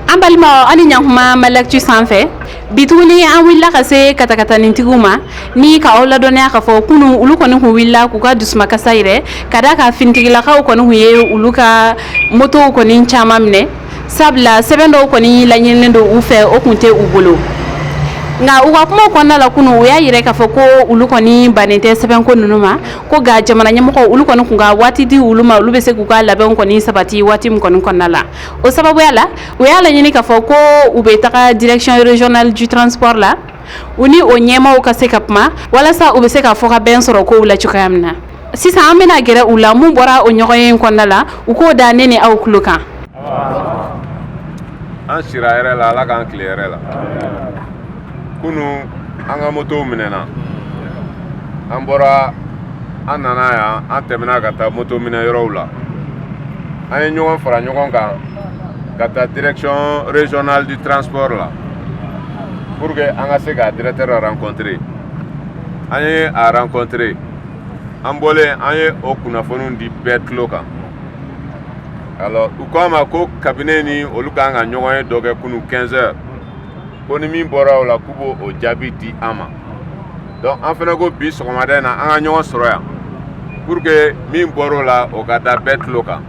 An balimaw, aw ni ɲakuma Maliactu sanfɛ. Bi tuguni, an wulila ka se katakatanitigiw ma ni ka aw ladɔnniya k'a fɔ kunun olu kɔni kun wulila k'u ka dusumakasa yɛrɛ ka da ka finitigilakaw kɔni kun ye olu ka motow kɔni caman minɛ, sabula sɛbɛn dɔw kɔni laɲininen don u fɛ, o kun tɛ u bolo. Nka u ka kumaw kɔnɔna la kunun, u y'a yira k'a fɔ ko olu kɔni bannen tɛ sɛbɛnko ninnu ma, ko nka jamana ɲɛmɔgɔ olu kɔni kun ka waati di olu ma, olu bɛ se k'u ka labɛnw kɔni sabati waati min kɔni kɔnɔna la. O sababuya la, u y'a laɲini k'a fɔ ko u bɛ taga Direction régionale du transport la, u ni o ɲɛmaaw ka se ka kuma walasa u bɛ se ka fɔ ka bɛn sɔrɔ kow la cogoya min na. Sisan an bɛna gɛrɛ u la. Mun bɔra o ɲɔgɔn ye kɔnɔna la, u k'o da ne ni aw tulo kan. An sira hɛrɛ la, Ala k'an tile hɛrɛ la. Kunu an ka motow minɛna, an bɔra, an nana yan, an tɛmɛna ka taa moto minɛ yɔrɔw la. An ye ɲɔgɔn fara ɲɔgɔn kan ka taa Direction régionale du transport la pour que an ka se k'a directeur rencontrer. An ye a rencontrer, an bɔlen, an ye o kunnafoniw di bɛɛ tulo kan. Alors, u ko an ma ko cabinet ni olu kan ka ɲɔgɔn ye dɔ kɛ kunu 15 heures, ko ni min bɔra o la, k'u b'o o jaabi di an ma. Donc an fana ko bi sɔgɔmada in na, an ka ɲɔgɔn sɔrɔ yan pour que min bɔra o la, o ka da bɛɛ tulo kan.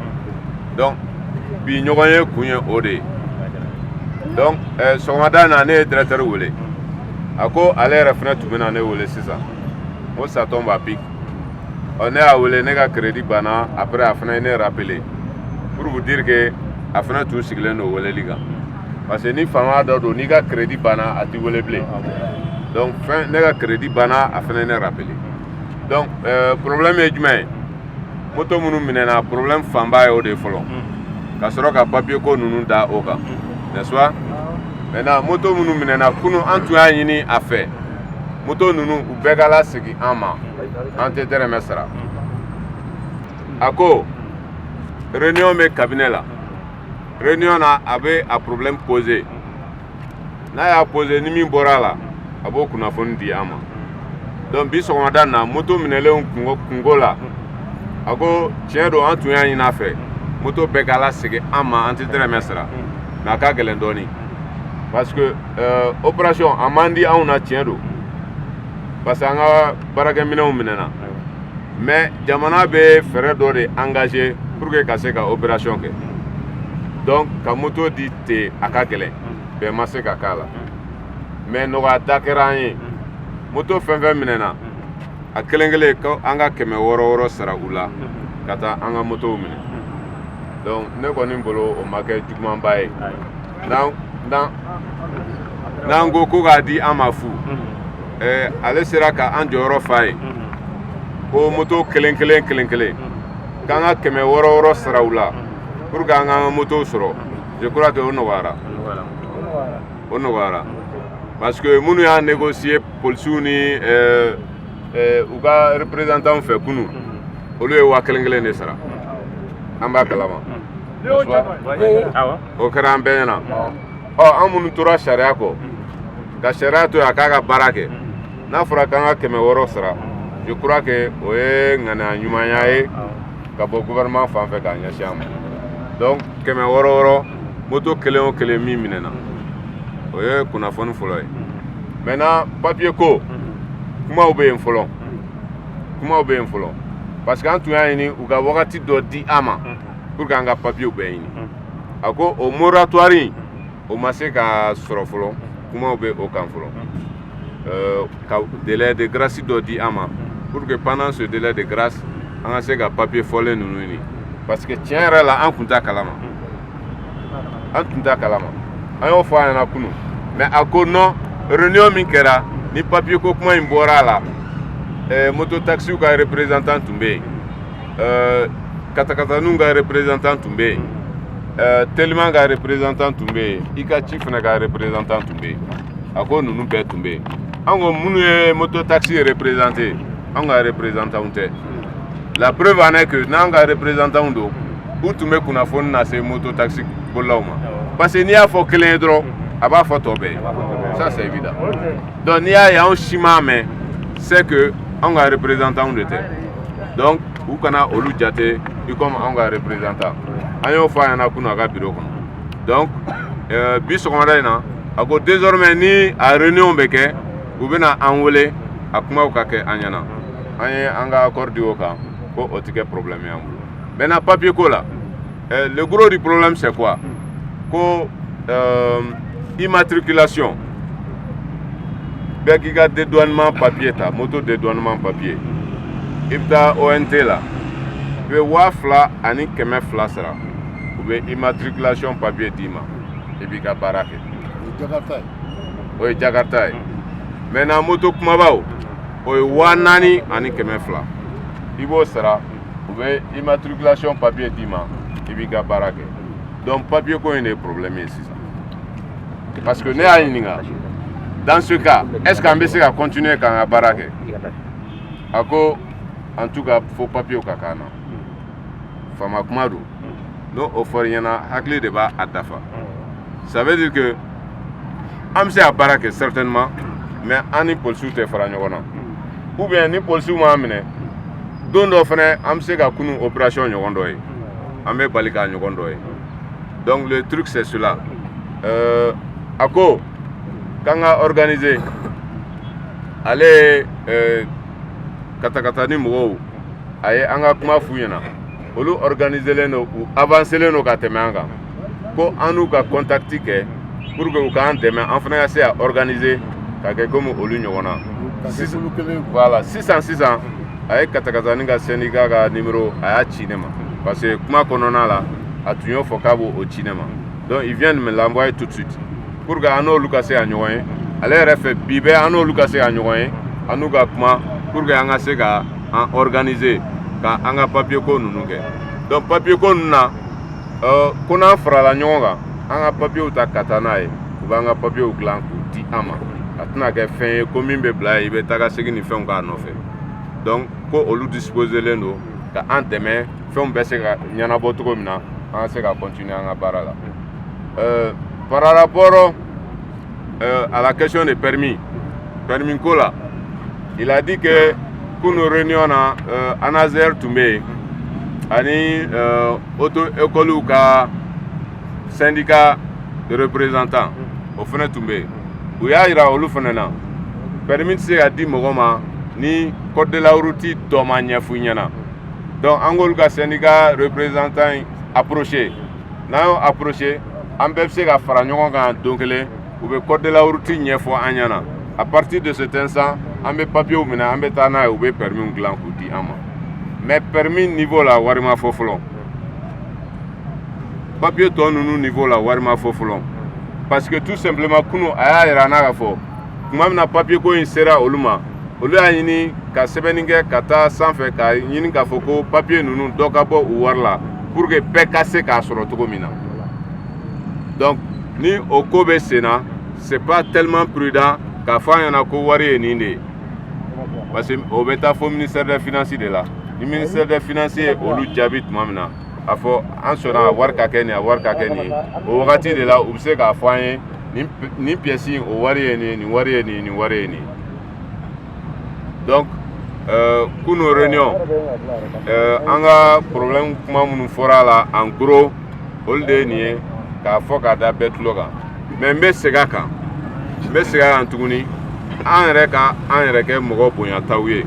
Donc bi ɲɔgɔn ye kun ye o de ye. Donc sɔgɔmada in na, ne ye directeur wele, a ko ale yɛrɛ fana tun bɛ na ne wele sisan, ko ça tombe à pic. Ɔ, ne y'a wele, ne ka crédit banna. Après, a fana ye ne rappeler pour vous dire que a fana tun sigilen don weleli kan, parce que ni faama dɔ don, n'i ka crédit banna, a t'i wele bilen. Donc fɛn ne ka crédit banna, a fana ye ne rappeler. Donc problème ye jumɛn ye? Moto minnu minɛna, problème fanba ye o de ye fɔlɔ, ka sɔrɔ ka papier ko ninnu da o kan, n'est-ce pas? Maintenant, moto minnu minɛna kunun, an tun y'a ɲini a fɛ moto ninnu u bɛɛ ka lasegin an ma, an tɛ dɛrɛmɛ sara. A ko réunion bɛ cabinet la, réunion na a bɛ a problème poser. N'a y'a poser, ni min bɔra a la, a b'o kunnafoni di an ma. Donc bi sɔgɔmada na, moto minɛlenw kungo kungo la, a ko tiɲɛ don, an tun y'a ɲini a fɛ moto bɛɛ ka lasegin an ma, an tɛ dɛrɛmɛ sara, mais a ka gɛlɛn dɔɔnin parce que opération a man di anw na, tiɲɛ don, parce que an ka baarakɛminɛnw minɛna, mais jamana bɛ fɛɛrɛ dɔ de engagé pour que ka se ka opération kɛ. Donc ka moto di ten, a ka gɛlɛn, bɛn ma se ka k'a la, mais nɔgɔya da kɛra an ye. Moto fɛn fɛn minɛna, a kelen kelen ko an ka 600 600 sara u la ka taa an ka motow minɛ. Donc ne kɔni bolo, o ma kɛ jugumanba ye. N'an ko ko k'a di an ma fu, ale sera ka an jɔyɔrɔ fa ye ko moto kelen kelen kelen kelen k'an ka 600 600 sara u la pour que an k'an ka motow sɔrɔ. Je crois que o nɔgɔyara, o nɔgɔyara, parce que minnu y'a négocier polisiw ni u ka représentant fɛ kunun, olu ye 1000 kelen de sara. An b'a kalama, o kɛra an bɛɛ ɲɛna. Ɔ, an minnu tora sariya kɔ, ka sariya to yen a k'a ka baara kɛ, n'a fɔra k'an ka 600 sara, je crois que o ye ŋaniya ɲumanya ye ka bɔ gouvernement fan fɛ k'a ɲɛsin an ma. Donc 600 600, moto kelen o kelen min minɛna, o ye kunnafoni fɔlɔ ye. Maintenant, papier ko kumaw bɛ yen fɔlɔ, kumaw bɛ yen fɔlɔ, parce que an tun y'a ɲini u ka wagati dɔ di an ma pour que an ka papier bɛɛ ɲini. A ko o moratoire in, o ma se ka sɔrɔ fɔlɔ, kumaw bɛ o kan fɔlɔ, ka délai de grâce dɔ di an ma pour que pendant ce délai de grâce, an ka se ka papier fɔlen ninnu ɲini, parce que tiɲɛ yɛrɛ la, an tun t'a kalama, an tun t'a kalama. An y'o fɔ a ɲɛna kunun, mais a ko non, réunion min kɛra ni papier ko kuma in bɔra a la, moto taxiw ka représentant tun bɛ yen, katakataniw ka représentant tun bɛ yen, teliman ka représentant tun bɛ yen, i ka ci fana ka représentant tun bɛ yen. A ko ninnu bɛɛ tun bɛ yen. An ko minnu ye moto taxi représenté, an ka représentant tɛ. La preuve en est que n'an ka représentant don, u tun bɛ kunnafoni lase moto taxi bolilaw ma, parce que n'i y'a fɔ kelen ye dɔrɔn, a b'a fɔ tɔ bɛɛ ye, ça c'est évident. Donc n'i y'a ye anw si m'a mɛn, c'est que anw ka représentant de tɛ. Donc u kana olu jate i comme anw ka représentant. An y'o fɔ a ɲɛna kunun a ka bureau kɔnɔ. Donc bi sɔgɔmada in na, a ko désormais ni a réunion bɛ kɛ, u bɛna an wele, a kumaw ka kɛ an ɲɛna. An ye an ka accord di o kan ko o tɛ kɛ problème y'an bolo. Maintenant, papier ko la, le gros du problème, c'est quoi? Ko immatriculation, bɛɛ k'i ka dédouanement papier ta, moto dédouanement papier. I bɛ taa ONT la, i bɛ 2200 sara, u bɛ immatriculation papier d'i ma, i b'i ka baara kɛ. O ye Jakarta ye. Maintenant, moto kumabaw, o ye 4200, i b'o sara, u bɛ immatriculation papier d'i ma, i b'i ka baara kɛ. Donc papier ko in de ye problème ye sisan, parce que ne y'a ɲininka: dans ce cas, est ce que an bɛ se ka continuer k'an ka baara kɛ? A ko en tout cas fo papier ka k'an na. Faama kuma don, n'o o fɔr'i ɲɛna, hakili de b'a a dafa. Ça veut dire que an bɛ se ka baara kɛ certainement, mais an ni polisiw tɛ fara ɲɔgɔn na, ou bien ni polisiw m'an minɛ don dɔ fɛnɛ, an bɛ se ka kunu opération ɲɔgɔn dɔ ye, an bɛ bali k'a ɲɔgɔn dɔ ye. Donc le truc, c'est cela. A ko k'an ka organiser, ale ye katakata ni mɔgɔw, a ye an ka kuma f'u ɲɛna, olu organiselen don, u avancelen don ka tɛmɛ an kan, ko an n'u ka contact kɛ pour que u k'an dɛmɛ, an fana ka se ka organiser ka kɛ komi olu ɲɔgɔn na. Voilà, sisan sisan a ye katakatani ka syndicat ka numéro, a y'a ci ne ma, parce que kuma kɔnɔna la, a tun y'o fɔ k'a b'o ci ne ma. Donc il vient de me l'envoyer tout de suite pour que an n'olu ka se ka ɲɔgɔn ye. Ale yɛrɛ fɛ bi bɛɛ, an n'olu ka se ka ɲɔgɔn ye, an n'u ka kuma pour que an ka se ka an organiser ka an ka papier ko ninnu kɛ. Donc papier ko ninnu na, ko n'an farala ɲɔgɔn kan, an ka papiyew ta ka taa n'a ye, u b'an ka papiyew dilan k'u di an ma. A tɛna kɛ fɛn ye ko min bɛ bila yen, i bɛ taa ka segin ni fɛnw k'a nɔfɛ. Donc ko olu disposelen don ka an dɛmɛ, fɛnw bɛ se ka ɲɛnabɔ cogo min na, an ka se ka continuer an ka baara la. Par rapport à la question de permis, permis ko la, il a dit que kunu réunion na, ANASER tun bɛ yen ani auto école ka syndicat de représentant, o fana tun bɛ yen. U y'a yira olu fana na, permis tɛ se ka di mɔgɔ ma ni code de la route dɔ ma ɲɛf'u ɲɛna. Donc an k'olu ka syndicat représentant in approché, n'an y'o approché, an bɛɛ bɛ se ka fara ɲɔgɔn kan don kelen, u bɛ code de la route ɲɛfɔ an ɲɛna. À partir de cet instant, an bɛ papiyew minɛ, an bɛ taa n'a ye, u bɛ permis dilan k'u di an ma. Mais permis niveau la, wari ma fɔ fɔlɔ. Papier tɔ ninnu niveau la, wari ma fɔ fɔlɔ, parce que tout simplement kunu a y'a yira an na k'a fɔ tuma min na papier ko in sera olu ma, olu y'a ɲini ka sɛbɛnni kɛ ka taa sanfɛ ka ɲini k'a fɔ ko papier ninnu dɔ ka bɔ u wari la pour que bɛɛ ka se k'a sɔrɔ cogo min na. Donc ni o ko bɛ sen na, c'est pas tellement prudent k'a fɔ an ɲɛna ko wari ye nin de ye, parce que o bɛ taa fo ministère des Finances de la. Ni ministère des Finances ye olu jaabi tuma min na, a fɔ an sɔnna a wari ka kɛ nin ye, a wari ka kɛ nin ye, o wagati de la u bɛ se k'a fɔ an ye nin pièce in, o wari ye nin ye, nin wari ye nin ye, nin wari ye nin ye. Donc kunu réunion, an ka problème kuma minnu fɔra a la, en gros olu de ye nin ye k'a fɔ k'a da bɛɛ tulo kan. Mais n bɛ segin a kan, n bɛ segin a kan tuguni: an yɛrɛ ka an yɛrɛ kɛ mɔgɔ bonyataw ye.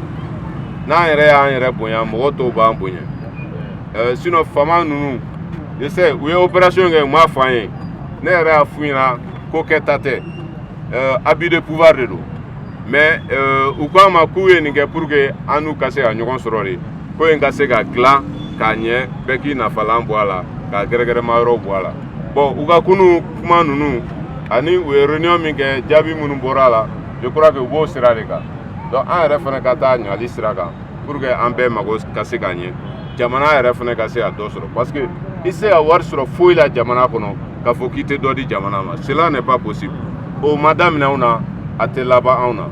N'an yɛrɛ y'an yɛrɛ bonya, mɔgɔ tɔw b'an bonya. Sinon faama ninnu, je sais, u ye opération kɛ, u m'a fɔ an ye. Ne yɛrɛ y'a f'u ɲɛna ko kɛta tɛ, abus de pouvoir de don. Mais u ko an ma k'u ye nin kɛ pour que an n'u ka se ka ɲɔgɔn sɔrɔ de, ko in ka se ka dilan k'a ɲɛ, bɛɛ k'i nafalan bɔ a la, ka gɛrɛgɛrɛma yɔrɔw bɔ a la. Bon, u ka kunu kuma ninnu ani u ye réunion min kɛ, jaabi minnu bɔra a la, je crois que u b'o sira de kan. Donc an yɛrɛ fana ka taa ɲali sira kan pour que an bɛɛ mago ka se ka ɲɛ, jamana yɛrɛ fana ka se ka dɔ sɔrɔ, parce que i tɛ se ka wari sɔrɔ foyi la jamana kɔnɔ k'a fɔ k'i tɛ dɔ di jamana ma. Cela n'est pas possible. O ma daminɛ anw na, a tɛ laban anw na.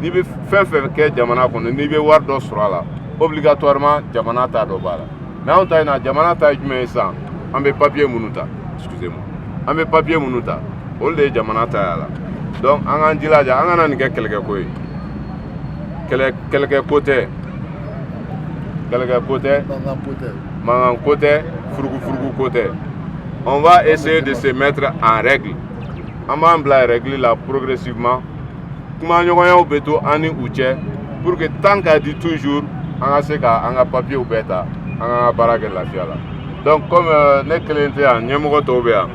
N'i bɛ fɛn fɛn kɛ jamana kɔnɔ, n'i bɛ wari dɔ sɔrɔ a la, obligatoirement jamana ta dɔ b'a la. Mais anw ta in na, jamana ta ye jumɛn ye sisan? An bɛ papier minnu ta, excusez-moi, an bɛ papier minnu ta, olu de ye jamana ta ye a la. Donc an k'an jilaja, an kana nin kɛ kɛlɛkɛko ye. Kɛlɛ kɛlɛkɛko tɛ, kɛlɛkɛko tɛ, mankan ko tɛ, furugufurugu ko tɛ. On va essayer de se mettre en règle. An b'an bila règle la progressivement. Kumaɲɔgɔnyaw bɛ to an ni u cɛ pour que temps ka di toujours, an ka se ka an ka papiers bɛɛ ta, an k'an ka baara kɛ lafiya la. Donc comme ne kelen tɛ yan, ɲɛmɔgɔ tɔw bɛ yan,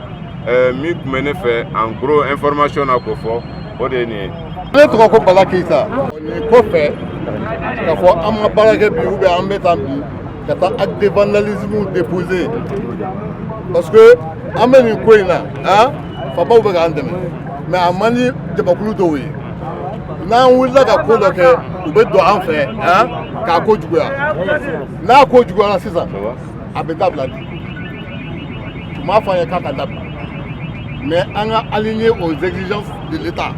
min tun bɛ ne fɛ en gros information na k'o fɔ, o de ye nin ye. Ne tɔgɔ ko Bala Keyita. Nin kɔfɛ, k'a fɔ an ma baara kɛ bi ou bien an bɛ taa bi ka taa acte de vandalisme déposer, parce que an bɛ nin ko in na, han, faamaw bɛ k'an dɛmɛ, mais a man di jamakulu dɔw ye. N'an wulila ka ko dɔ kɛ, u bɛ don an fɛ, han, k'a ko juguya. N'a ko juguyara sisan, a bɛ dabila de. U m'a fɔ an ye k'a ka dabila, mais an ka aligner aux exigences de l'État.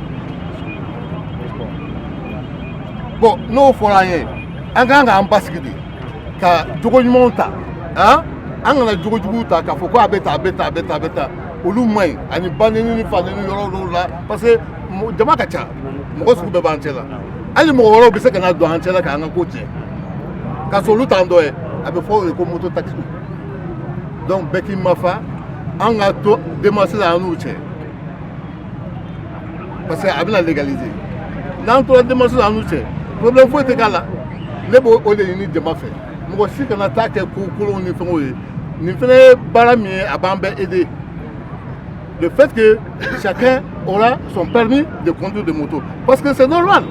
Bon, n'o fɔra an ye, an kan k'an basigi de ka jogo ɲumanw ta, han, an kana jogo juguw ta k'a fɔ ko a bɛ tan, a bɛ tan, a bɛ tan, a bɛ tan. Olu man ɲi, ani baneni ni faneni yɔrɔ dɔw la, parce que jama ka ca, mɔgɔ sugu bɛɛ b'an cɛ la. Hali mɔgɔ wɛrɛw bɛ se ka na don an cɛ la k'an ka ko tiɲɛ, k'a sɔrɔ olu t'an dɔ ye. A bɛ fɔ o ye ko moto taxi. Donc bɛɛ k'i mafa, an ka to démarche la an n'u cɛ, parce que a bɛna légaliser. N'an tora démarche la an n'u cɛ, problème foyi tɛ k'a la. Ne b'o o de ɲini jama fɛ, mɔgɔ si kana taa kɛ ko kolonw ni fɛnw ye. Nin fɛnɛ ye baara min ye, a b'an bɛɛ aider. Le fait que chacun aura son permis de conduire de moto, parce que c'est normal.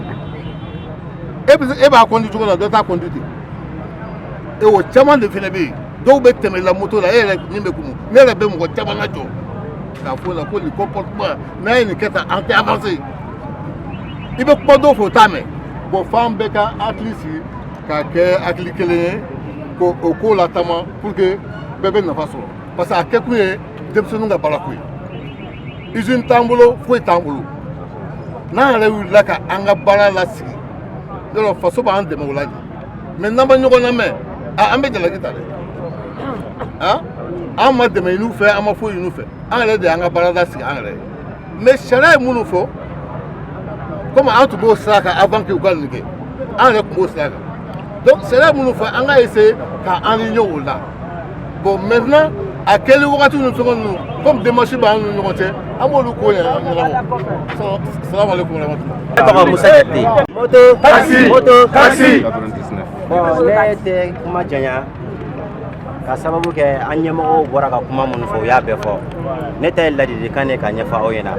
E b'a conduire cogo la, dɔ t'a conduire ten. Et o caman de fɛnɛ bɛ yen, dɔw bɛ tɛmɛ la moto la, e yɛrɛ min bɛ kumu. Ne yɛrɛ bɛ mɔgɔ caman lajɔ k'a fɔ la ko nin comportement n'a ye nin kɛ tan, an tɛ avancer. I bɛ kuma dɔw fɛ, o t'a mɛn. Bon, f'an bɛɛ ka hakili sigi ka kɛ hakili kelen ye k'o o ko latama pour que bɛɛ bɛ nafa sɔrɔ, parce que a kɛkun ye denmisɛnninw ka baarako ye. Usine t'an bolo, foyi t'an bolo. N'an yɛrɛ wulila ka an ka baara lasigi yɔrɔ, faso b'an dɛmɛ o la de. Mais n'an ma ɲɔgɔn lamɛn, a an bɛ jalaki ta dɛ. Han, an ma dɛmɛ ɲini fɛ, an ma foyi ɲini fɛ, an yɛrɛ de y'an ka baarada sigi an yɛrɛ ye. Mais sariya ye minnu fɔ, komi an tun b'o sira kan avant que u ka nin kɛ, an yɛrɛ tun b'o sira kan. Donc sariya minnu fɔ, an ka essayer ka aligner o la. Bon, maintenant a kɛli wagati ni fɛngɛ ninnu, comme démarche b'an ni ɲɔgɔn cɛ, an b'olu ko ɲɛnabɔ. Salamu aleykum wa rahmatulah. Ne tɔgɔ Musa Jate. Moto taxi, moto taxi 99. Bon, ne tɛ kuma janya ka sababu kɛ an ɲɛmɔgɔw bɔra ka kuma minnu fɔ, u y'a bɛɛ fɔ. Ne ta ye ladilikan de ka ɲɛfɔ aw ɲɛna.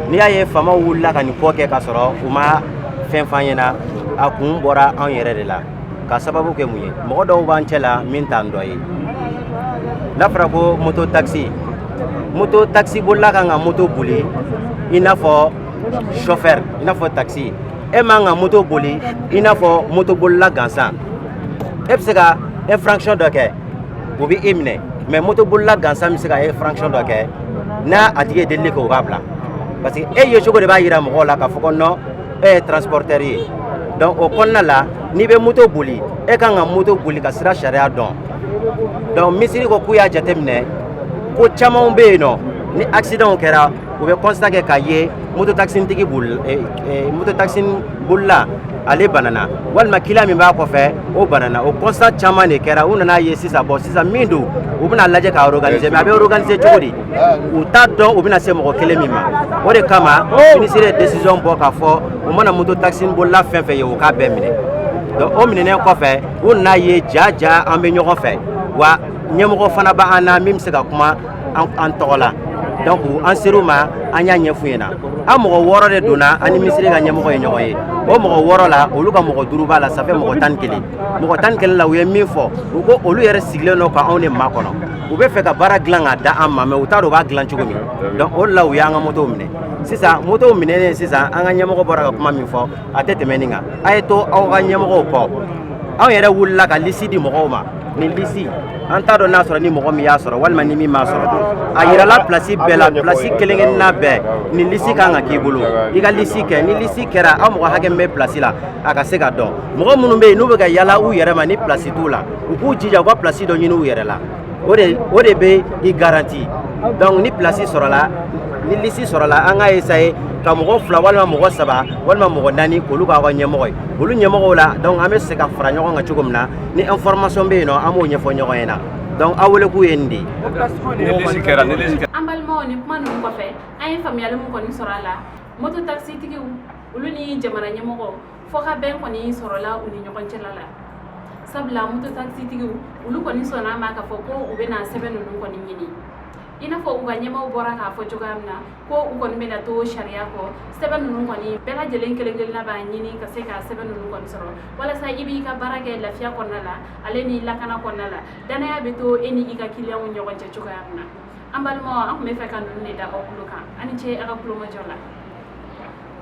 N'i y'a ye faamaw wulila ka nin ko kɛ k'a sɔrɔ u ma fɛn f'an ɲɛna, a kun bɔra anw yɛrɛ de la. Ka sababu kɛ mun ye? Mɔgɔ dɔw b'an cɛ la min t'an dɔ ye. N'a fɔra ko moto taxi, moto taxi bolila kan ka moto boli i n'a fɔ chauffeur, i n'a fɔ taxi. E man ka moto boli i n'a fɔ moto bolila gansan. E bɛ se ka infraction dɔ kɛ, o bɛ e minɛ, mais moto bolila gansan bɛ se ka infraction dɔ kɛ, n'a a tigi ye delili kɛ, o b'a bila, parce que e ye cogo de b'a yira mɔgɔw la k'a fɔ ko non, e ye transporteur ye. Donc o kɔnɔna la, n'i bɛ moto boli, e kan ka moto boli ka sira sariya dɔn. Donc minisiri ko k'u y'a jateminɛ ko camanw bɛ yen nɔ, ni accident kɛra, u bɛ constat kɛ k'a ye moto taxi tigi boli, moto taxi bolila ale banana, walima client min b'a kɔfɛ, o banana. O constat caman de kɛra. U nana ye sisan, bon, sisan min don, u bɛna lajɛ k'a organiser. Mais a bɛ organiser cogo di? U t'a dɔn u bɛna se mɔgɔ kelen min ma. O de kama minisiri ye décision bɔ k'a fɔ u mana moto taxi bolila fɛn fɛn ye, u k'a bɛɛ minɛ. Donc o minɛnen kɔfɛ, u nana ye ja ja an bɛ ɲɔgɔn fɛ wa, ɲɛmɔgɔ fana b'an na min bɛ se ka kuma an tɔgɔ la. Donc an ser'u ma, an y'a ɲɛf'u ɲɛna. An mɔgɔ 6 de donna, an ni minisiri ka ɲɛmɔgɔ ye ɲɔgɔn ye. O mɔgɔ 6 la, olu ka mɔgɔ 5 b'a la, ça fait mɔgɔ 11. Mɔgɔ 11 la, u ye min fɔ, u ko olu yɛrɛ sigilen don ka anw de makɔnɔ. U bɛ fɛ ka baara dilan k'a da an ma, mais u t'a dɔn u b'a dilan cogo min. Donc o de la u y'an ka motow minɛ. Sisan motow minɛnen sisan, an ka ɲɛmɔgɔ bɔra ka kuma min fɔ, a tɛ tɛmɛ nin kan. A ye to aw ka ɲɛmɔgɔw kɔ. Anw yɛrɛ wulila ka liste di mɔgɔw ma. Nin liste, an t'a dɔn n'a sɔrɔ ni mɔgɔ min y'a sɔrɔ walima ni min m'a sɔrɔ. A yirala place bɛɛ la, place kelen kelenna bɛɛ, nin liste kan ka k'i bolo. I ka liste kɛ. Ni liste kɛra, aw mɔgɔ hakɛ min bɛ place la, a ka se ka dɔn. Mɔgɔ minnu bɛ yen n'u bɛ ka yala u yɛrɛ ma ni place t'u la, u k'u jija u ka place dɔ ɲini u yɛrɛ la. O de bɛ i garanti. Donc ni place sɔrɔla, ni liste sɔrɔla, an k'a essayer ka mɔgɔ 2 walima mɔgɔ 3 walima mɔgɔ 4 k'olu k'aw ka ɲɛmɔgɔ ye. Olu ɲɛmɔgɔw la, donc an bɛ se ka fara ɲɔgɔn kan cogo min na, ni information bɛ yen nɔ, an b'o ɲɛfɔ ɲɔgɔn ɲɛna. Donc aw wele k'u ye nin de ye. An balimaw, ni kuma ninnu kɔfɛ, an ye faamuyali min kɔni sɔrɔ a la, moto taxitigiw olu ni jamana ɲɛmɔgɔ fɔ ka bɛn kɔni sɔrɔla u ni ɲɔgɔn cɛla la, sabula moto taxitigiw olu kɔni sɔnna a ma k'a fɔ ko u bɛna sɛbɛn ninnu kɔni ɲini, i n'a fɔ u ka ɲɛmaaw bɔra k'a fɔ cogoya min na ko u kɔni bɛna to sariya kɔ. Sɛbɛn ninnu kɔni, bɛɛ lajɛlen kelen kelenna b'a ɲini ka se ka sɛbɛn ninnu kɔni sɔrɔ walasa i b'i ka baara kɛ lafiya kɔnɔna la, ale ni lakana kɔnɔna la, danaya bɛ to e ni i ka kiliyanw ɲɔgɔn cɛ cogoya min na. An balimaw, an tun bɛ fɛ ka ninnu de da aw tulo kan. Aw ni ce aw ka tulomajɔ la.